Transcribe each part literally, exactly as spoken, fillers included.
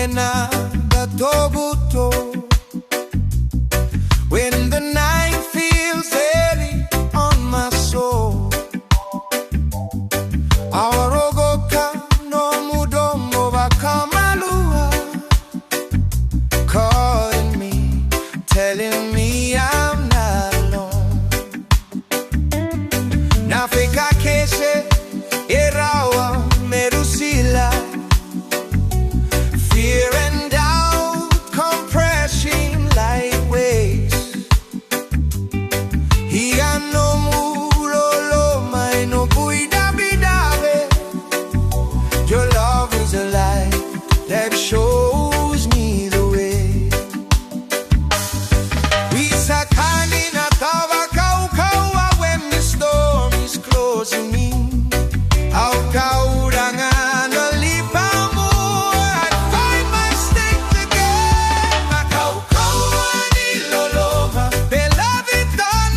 ena datobuto. When the night feels heavy on my soul, au rogoca nomu domo vakamalua, calling me, telling me I'm not alone. Na veika kece e rawa me rusila, fear and doubt come crashing like waves. Ia nomu loloma e noqu idavidavi. Your love is a light that shows me the way. Isa kani na tava kaukauwa when the storm is closing in. Au taura ga na lipa mo, I find my strength again. Na kaukauwa ni loloma, beloved,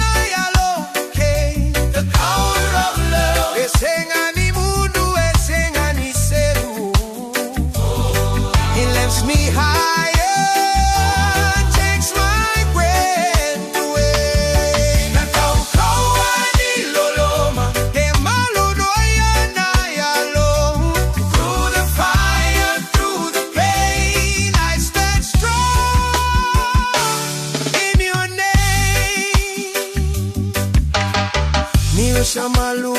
na yalo kei. The power of love. E sega ni mudu, e sega ni selu. He lifts me higher, takes my breath away. Na kaukauwa ni loloma, e malolo ya na yalo. Through the fire, through the pain, I stand strong in your name. Ni o sa malu